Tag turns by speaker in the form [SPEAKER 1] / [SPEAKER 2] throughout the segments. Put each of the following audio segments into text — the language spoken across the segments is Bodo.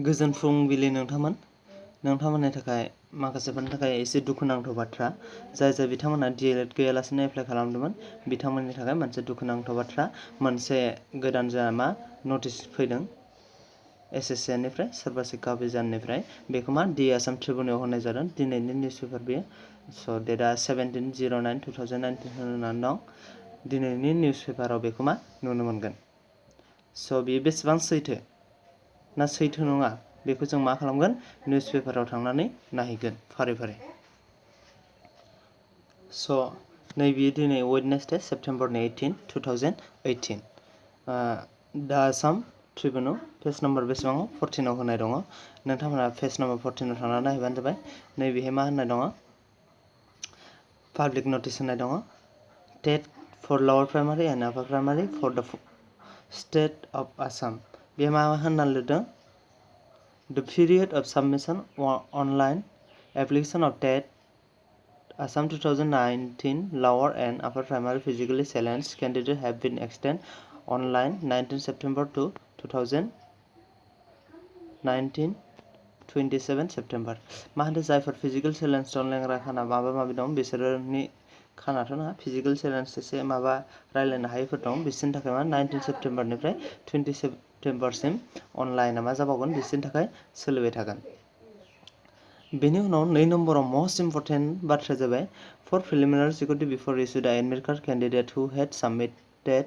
[SPEAKER 1] गोजोन फुंबिलि नोंथांमोननि थाखाय माखासेफोरनि थाखाय एसे दुखुनांथाव बाथ्रा जाय बिथांमोना DLED गैयालासेनो एप्लाइ खालामदोंमोन बिथांमोननि थाखाय मोनसे दुखुनांथाव बाथ्रा मोनसे गोदान नटिस फैदों SSC निफ्राय सोरबा शिक्षा अभियाननिफ्राय बेखौ दि आसाम ट्रिब्युनाव होनाय जादों दिनैनि निउस पेपार बेयो स' डेटआ 17/09/2019 होनानै दं दिनैनि निउस पेपाराव बेखौ नुनो मोनगोन स' बेयो बेसेबां सैथो ना सैथो नङा बेखौ जों मा खालामगोन निउस पेपाराव थांनानै नायहैगोन फारि स' नैबेयो दिनै वेडनेसडे सेप्टेम्बर 18, 2018 दा आसाम ट्रिब्युनाव पेज नाम्बार बेसेबाङाव 14 आव होनाय दङ नोंथांमोना पेज नाम्बार 14 आव थांनानै नायहैबानो जाबाय नैबेहाय मा होननाय दङ पाब्लिक नटिस होनाय दङ टेट फर लोअर प्राइमारि एन्ड आपार primary for the state of Assam बे मा होनना लिरदों The period of submission online application of TET Assam 2019 lower and upper primary physically challenged candidates have been extended online 19 September to 2019 27 September मा होनदों जायफोर फिजिकल चेलेन्ज दं लेंग्रा खाना माबा दं बिसोरनि खानाथ' नङा फिजिकल चेलेन्ज एसे रायलायनो हायैफोर दं बिसोरनि थाखाय 19 सेप्टेम्बरनिफ्राय 20 सेप्टेम्बरसिम अनलाइना जाबावगोन बिसोरनि थाखाय सोलिबाय थागोन बेनि उनाव 2 नम्बराव मोस्ट इम्पर्टेन्ट बाथ्राया जाबाय फर प्रिलिमिनारि सिकिउरिटि बिफोर इश्यू द एडमिट कार्ड कैंडिडेट हु हैड सबमिटेड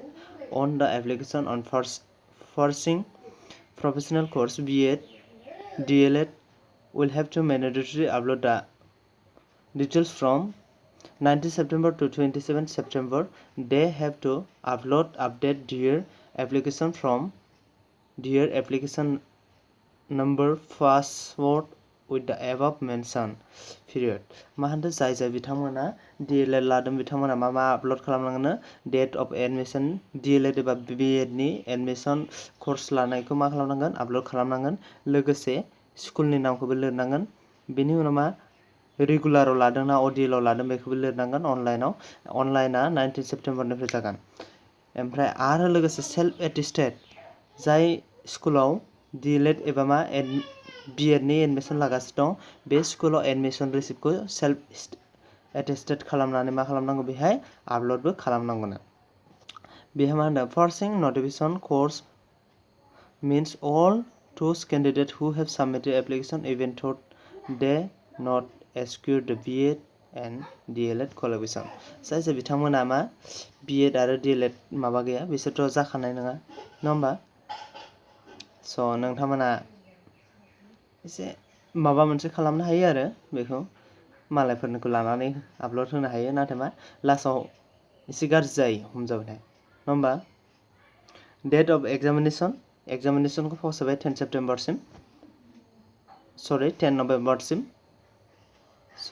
[SPEAKER 1] ऑन द application on pursuing professional course B.Ed DLED will have to mandatory upload the details from 19 September to 27 September they have to update their application from their application number password with the above mentioned period मा होनदों जाय बिथांमोना DLED लादों बिथांमोना मा आपल'ड खालामनांगोन डेट अफ एडमिशन DLED एबा B.Ed नि एडमिशन कर्स लानायखौ मा खालामनांगोन आपल'ड खालामनांगोन लोगोसे स्कुलनि नामखौबो लिरनांगोन बेनि उनाव रेगुलाराव लादोंना ODL आव लादों बेखौबो लिरनांगोन अनलाइना 19 सेप्टेम्बरनिफ्राय जागोन ओमफ्राय आरो लोगोसे सेल्फ एटेस्टेड जाय स्कुलाव DLED एबा B.Ed नि एडमिशन लागासिनो दं बे स्कुलाव एडमिशन रिसिप्टखौ सेल्फ एटेस्टेड खालामनानै मा खालामनांगौ बेहाय आपल'डबो खालामनांगौनो बेहाय मा होनदों pursuing notification course means all those candidates who have submitted application even though they not secured the B.Ed and DLED qualification जाय बिथांमोना B.Ed आरो DLED गैया बिसोरथ' जाखानाय नङा होमबा स' नोंथांमोना एसे माबा मोनसे खालामनो हायो आरो बेखौ मालायफोरनिखौ लानानै आपल'ड होनो हायो नाथाय लास्टआव एसे गाज्रि जायो हमजाबाथाय नङा होमबा डेट अफ एग्जामिनेशनखौ फावसायबाय 10 सेप्टेम्बरसिम 10 नभेम्बरसिम स'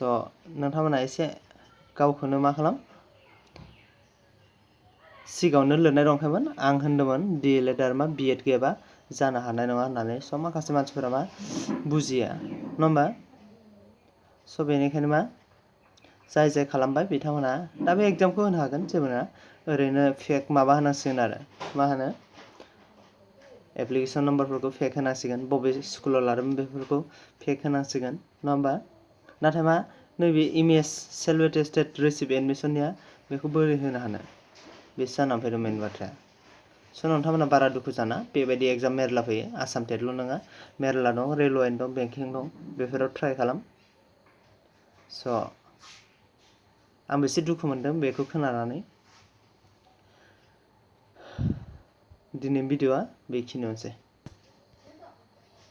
[SPEAKER 1] नोंथांमोना एसे गावखौनो मा खालाम सिगाङावनो लिरनाय दंखायोमोन आं होनदोंमोन DLED आरो B.Ed गैयाबा जानो हानाय नङा होननानै स' माखासे मानसिफोरा बुजिया नङा होमबा स' बेनिखायनो जाय खालामबाय बिथांमोना दा बे एग्जामखौ होनो हागोन जेबो नङा ओरैनो फेक माबा होनांसिगोन आरो मा होनो एप्लिकेशन नम्बरफोरखौ फेक होनांसिगोन बबे स्कुलाव लादोंमोन बेफोरखौ फेक होनांसिगोन नङा होमबा नाथाय नैबे इमेज सेल्फ एटेस्टेड रिसिप्ट एडमिशननिया बेखौ बोरै होनो हानो बेसो जानानै फैदों मेन बाथ्राया स' नोंथांमोना बारा दुखु जाना बेबायदि एग्जाम मेरला फैयो आसाम टेटल' नङा मेरला दं रेलवेनि दं बेंकिं दं बेफोराव ट्राइ खालाम स' आंबो एसे दुखु मोनदों बेखौ खोनानानै दिनैनि भिडिअ'आ बेखिनियावनोसै